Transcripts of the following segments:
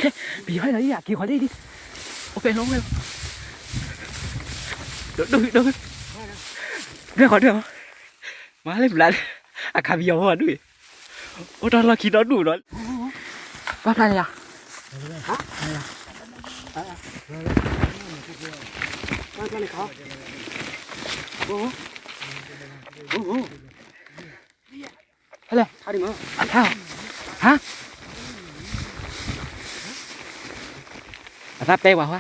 ခဲ, ပယီၤဟဲလီၤအံၤ အက့ၤဃီၤလံဒံး, အိၣ်ဖဲလီၤဝဲလီၤ, ဒိၣ်ဒိၣ်ဒိၣ်, ဒွဲၣ်ဃီၤဒွဲၣ်ဃီၤ, မၤလၢဘျး, အခးပယီၤဖိဒူၣ်, အိၣ်တၢ်လီၢ်ခံဒီဒူၣ်ဒီး, ပၢ်ဖျါန့ၣ်ယၤ, ဟဲလဲၣ်, ဟါ, အသးပဲဝဲဟါ,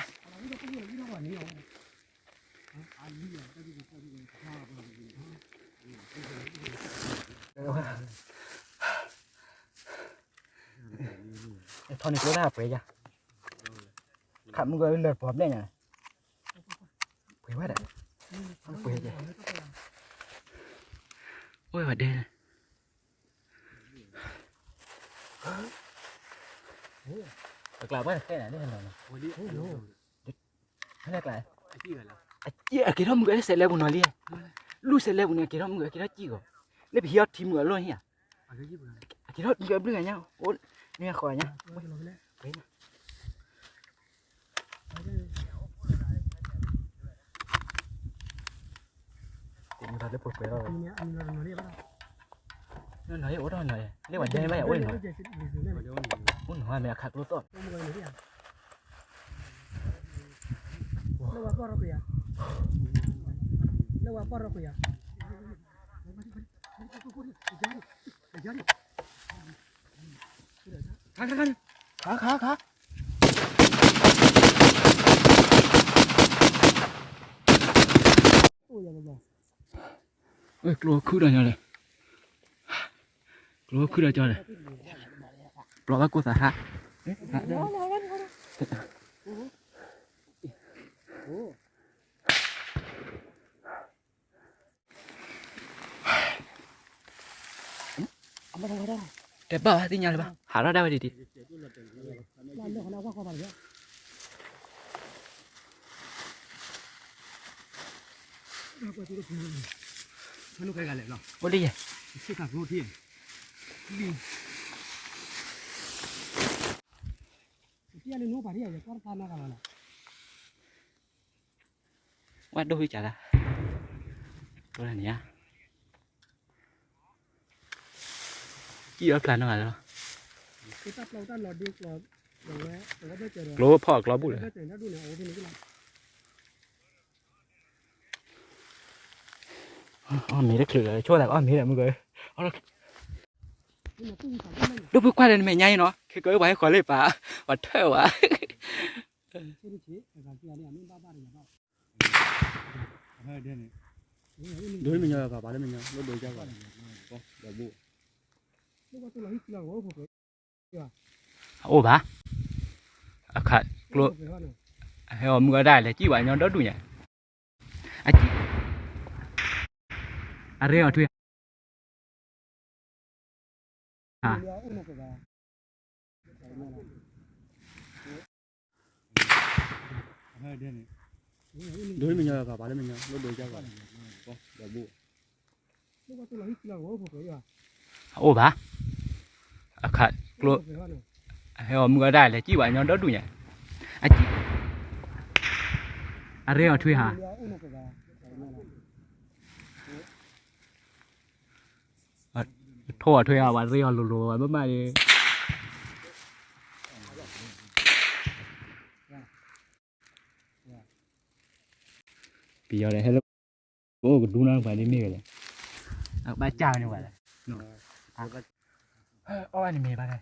ထီၣ်န့ၣ်ကျိတၢ်ပှဲၤယၤ, ခးမုၢ်ကလၢပှီၤဘျဲၣ်ညါ, ပှဲၤဝဲဒၣ်, ပှဲၤယၤ, အိၣ်ဝဲဒဲ အကျါဘၣ်တခဲန့ၣ်, ဖဲန့ၣ်ကျါ, အက့ၤထီၣ်မုၢ်ကဲစဲးလဲပူၤနီၤလံ, လူၢ်စဲးလဲပူၤန့ၣ် အက့ၤထီၣ်မုၢ်ကဲ အက့ၤထီၣ်စံၣ်ဂီၤ, လၢပဟံးအီထံမုၢ်အလီၢ်န့ၣ်ဧါ, အက့ၤထီၣ်မုၢ်ကဲဘျုးဂၤညါ, အိၣ်န့ၣ်ဃီညါ တမ့ၢ်လၢပှဲၤပှဲၤလီၤ, နီၢ်နီၢ်အိၣ်ထီၣ်နီၢ်, လၢပှၤဒဲဘၣ်ယအိၣ်နီၢ်, အိၣ်နီၢ်မ့ၢ်အခးကျိသီၣ်, လၢဝဲပီၢ်ရီခွံယၤ, လၢဝဲပီၢ်ရီခွံယၤ, ခါခါခါ, ခါခါခါ ကျိခုဒီးညီလဲၣ်, ကျိခုဒီးကၠီလဲၣ်, ပျီဘၣ်ကိၢ်သးဟး, တဲဘၣ်ဝဲသ့ၣ်ညါလၢၤဘၣ်, ဟးထီၣ်ဒၣ်ဝဲဒ်ဒ် အိၣ်လံယဲ, ဝဲဒိၣ်ဝံၣ်ကၢ်လၢ, ဒိၣ်န့ၣ်ဧါ, ကံၣ်အီၣ်ဖျါနီၢ်ဂၤလီၤ, ကျိဖီၣ်အကျီဘူၣ်လၢ အီၣ်မ့ၤတချုးလီၤ ဆိၣ်သးအီၣ်မ့ၤဒီးမုၢ်က, ဒိၣ်ဖုကွၢ်ဒီးနမဲာ်ညါအံၤနီၤ ခဲကဝဲပှၤဟဲဃီၤလၢပာ် ပှၤထၢၣ်ဝဲ, ဒိၣ်မ့ၢ်ညီဘၣ်ပာ်လၢမဲာ်ညါ လၢဒိၣ်ကၢ်, အအိၣ်ဘၣ်, အခးကျိ, ဟဲအီၤမုၢ်အီၣ်ဒၣ်လဲၤကံၣ်ဝဲညီဒီဒူၣ်ညါ, အကံၣ်, အရ့အီၤထွံၣ် ဒိၣ်မ့ၢ်ညီဘၣ်ပာ်လၢမဲာ်ညါ လၢဒိၣ်ကၢ်, အအိၣ်ဘၣ်, အခးကျိ, ဟဲအီၤမုၢ်အီၣ်ဒၣ်လဲၤကံၣ်ဝဲညီဒီဒူၣ်ညါ, အကံၣ်, အရ့အီၤထွံၣ်ဟါ ထိၣ်အထွံၣ်အဝဲရ့အီၤလိၤလိၤဝဲမ့ၢ်မးဒီး, ပယီၤဒီးဟဲလၢ, ပအိၣ်ကဒူနီၢ်ပှၤဒ်မ့ၢ်ဝဲလဲၣ်, အဘၣ်ကၢ်န့ၢ်ဝဲလဲၣ်, အီၣ်ဘၣ်န့ၣ်မ့ၢ်ဘၣ်လဲၣ်,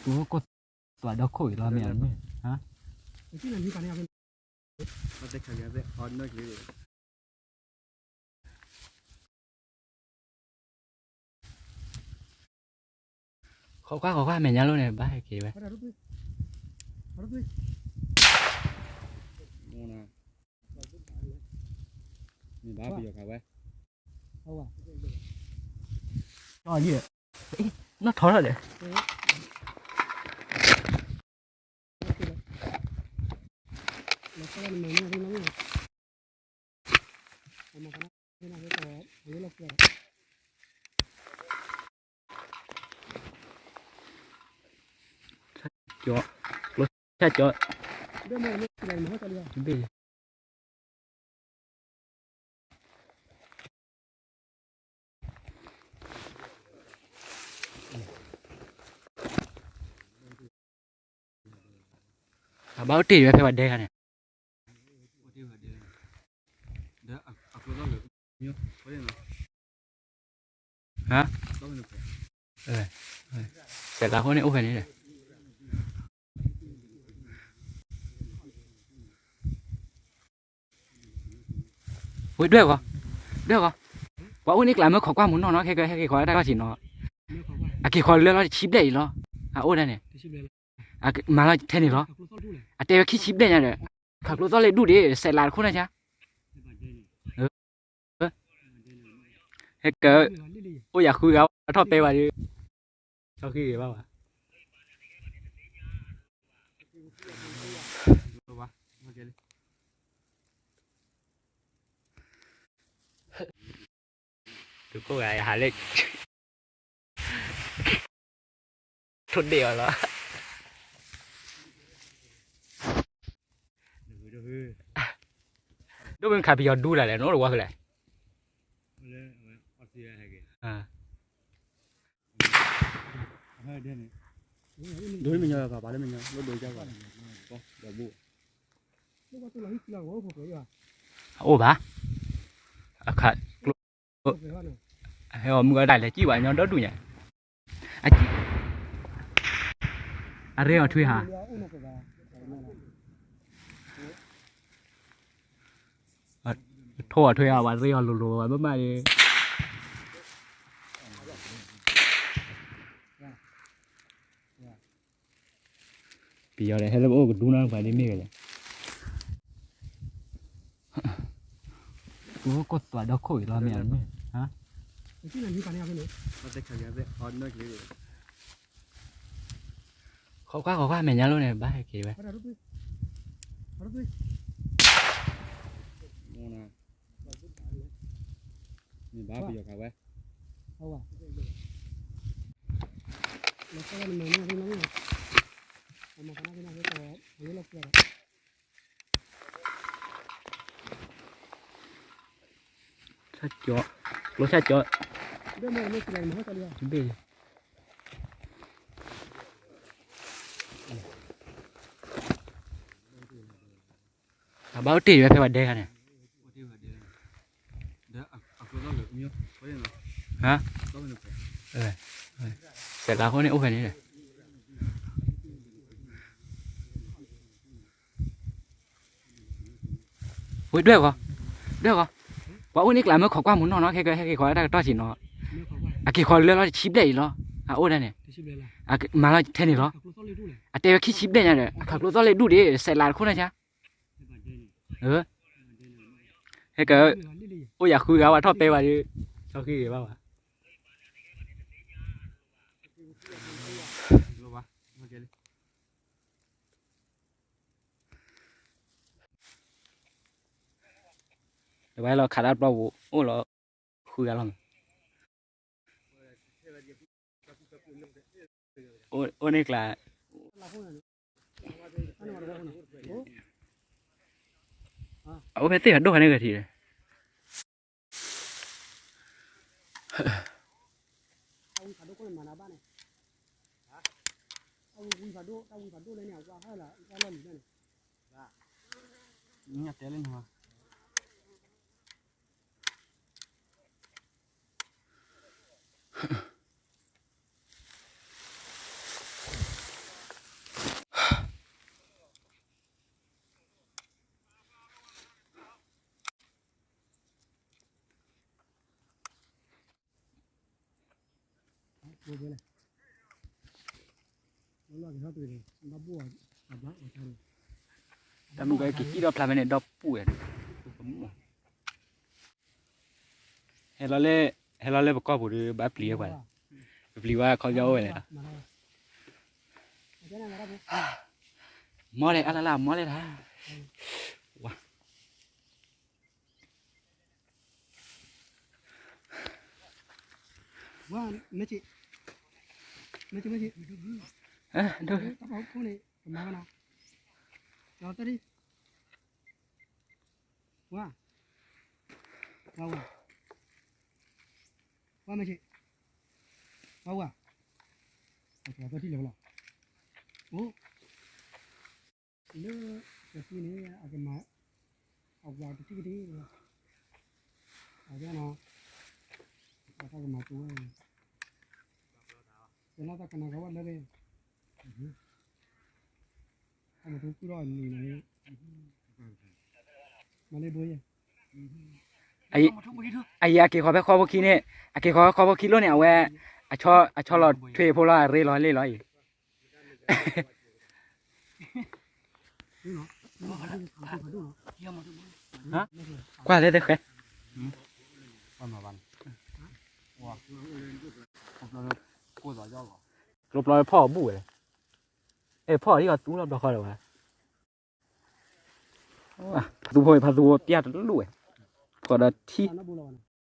ပအိၣ်ကိၢ်သွးဒီခိၣ်အံၤလီၤမ့ၢ်, ဃီကွၢ်ဃီကွၢ်မဲာ်ညါလိၤန့ၣ် ဘၣ်ဟဲက့ၤဝဲ, မ့ၢ်ဘၣ်ပယီၤခးဝဲ, နီၢ်ထီထီၣ်ဒီး မ ကၠီ, ကျိဆၣ်ကၠီ, ဘ့ၣ်လံ. အဘၣ်အိၣ်တ့ၢ်ဝဲဖဲပှၤဒဲခါန့ၣ်, ဟါ, စဲးလးဖိန့ၣ်အိၣ်ဖဲန့ၣ်ဒီး, ဝဲဒွဲၣ်ဂီၤ, ဒွဲၣ်ဂီၤ, ပှၤအိၣ်န့ၣ်ကျါမ့ၢ်ခိးကွၢ်မူနီၢ်နီၢ် ခဲကဟဲက့ၤခိးတၢ်ကီၢ်ဆံးနီၤ, အက့ၤခိးလၢလီၤတဆံဘျဲၣ်အံၤလီၤ, အအိၣ်ဒၣ်န့ၣ်, မၤလီၤထဲန့ၣ်လီၤ, အတဲဝဲခံဆံဘျဲၣ်ညါဒီး, ခးကျိသီၣ်လၢဒူၣ်ဒံး စဲးလးတခိၣ်န့ၣ်ဆါ ဟဲက, အိၣ်ယၤဃုဂၤ အထီၣ်ပဲဝဲဒီး, ထီၣ်ဃံဂ့ၤဘၣ်ဝဲ, တခိၣ်ဂၤယဟးလၢ ထိၣ်ဒ့ၣ်အီၤလီၤ, ဒိၣ်မ့ၢ်ခးပယီၤဒူတၢ်လဲၣ် နအိၣ်တဝီဃီလဲၣ်, ဒိၣ်မ့ၢ်ညီဘၣ်လၢမ့ၢ်ညီ လၢဒိၣ်ကၢ်ဘၣ်, အအိၣ်ဘၣ်, အခါ, ဟဲအီၤမုၢ်အီၣ်ဒၣ်လဲာ် စံၣ်ဝဲညီဒီဒူၣ်ညါ, အစံၣ်, အရ့အီၤထွံၣ်ဟါ ထိၣ်အီၤထွဲအီၤ ပှၤရ့အီၤလိၤလိၤ ပှၤဘၣ်မးဒီး, ပယီၤဒီး ဟဲလၢပအိၣ်ကဒူနီၤ ပှၤဒ်မ့ၢ်ဝဲလဲၣ်, ကီၢ်သွးဒီခိၣ်အံၤလီၤမ့ၢ်, ဃီကွၢ်ဃီကွၢ်မဲာ်ညါလိၤန့ၣ် ဘၣ်ဟဲက့ၤဝဲ မ့ၢ်ဘၣ်ပယီၤခးဝဲ, ဆၣ်ကၠီ, ကျိဆၣ်ကၠီ, ဘ့ၣ်လံ. အဘၣ်အိၣ်တ့ၢ်ဝဲဖဲပှၤဒဲခါန့ၣ်, ဟါ, စဲးလးဖိန့ၣ်အိၣ်ဖဲန့ၣ်ဒီး, ဝဲဒွဲၣ်ဂီၤ, ဒွဲၣ်ဂီၤ, ပှၤအိၣ်န့ၣ်ကျါမ့ၢ်ခိးကွၢ်မူနီၢ်နီၢ် ခဲကဟဲက့ၤခိးတၢ်ကီၢ်ဆံးနီၤ, အက့ၤခိးလၢလီၤတဆံဘျဲၣ်အံၤလီၤ, အအိၣ်ဒၣ်န့ၣ်, မၤလီၤထဲန့ၣ်လီၤ, အတဲဝဲခံဆံဘျဲၣ်ညါဒီး အခးကျိသီၣ်လၢဒူၣ်ဒံး စဲးလးတခိၣ်န့ၣ်ဆါ ဟဲက, အိၣ်ယၤဃုဂၤဝဲထီၣ်ပဲဝဲဒီး, ထီၣ်ဃံဂ့ၤဘၣ်ဝဲ, တဝဲလီၤခးတၢ်ပျီပူၤ အိၣ်လီၤဃုဂၤလီၤမး, အိၣ်န့ၣ်ကျါ, အအိၣ်ဖဲသ့ၣ်ဖးဒိၣ်ခါန့ၣ်ဂ့ၤထံး, တၢ်မုၢ်ကီၢ်က့ၤကံၣ်ဒီဖျါဖဲန့ၣ် ဒီပုၢ်ဝဲၢ်န့ၣ်, ဟဲလီၤလၢ, ဟဲလီၤလၢပကီၢ်ပူၤဒီး ဘၣ်ပျံၤဝဲပှၤ, ပပျံၤဝဲခီပညီအိၣ်ဝဲလဲၣ်, မီလဲၣ် အလၢလၢ မီလဲၣ်တၢ်, ဝါ ဝါ, မ့ၢ်က့, မ့ၢ်က့, မ့ၢ်က့, ဒိၣ်, တၢ်ပာ်ဟူခိၣ်န့ၣ် ကမၤဝဲနီၤ, ဒီးတၢ်ဒ်, ဝါ, ဝါဝါ, ဝါမ့ၢ်ဆ့, ဝါဝါ, အတၢ်ထံၣ်လၢၤလီၤ, အိၣ် လၢကသံန့ၣ် အကမၤ အဝၤတထံၣ်ကတၢၢ်လီၤ, အဝဲနီၤ, အတၢ်ကမၤကၠိဝဲ, ကလီၤတၢ်ကနၣ်ကဝဲလၢ အမတူကူၣ်ထီၣ်နံၤန့ၣ်, မၤလၢဘိယဲ, အယံာ်အက့ၤဃီၤဖဲ ဃီဖိခံန့ၣ်, အက့ၤဃီၤဖဲ ဃီဖိခံလိၣ်န့ၣ် အဝဲ အဆီလီၤထွဲဖိလီၤ အရ့လီၤလ့ၣ်လီၤအံၤ, ကွၢ်လၢတဃဲ, ကျိပျီဖီၣ်အဘူၣ်ဝဲ, အဲၣ်ဖီၣ်အံၤအသူလီၤဘျီဃီဒီးဝဲ, ဖးသူဖိဖးသူပျၢ်တလူၣ်ဝဲ, ဖီၣ်ဒီးထံ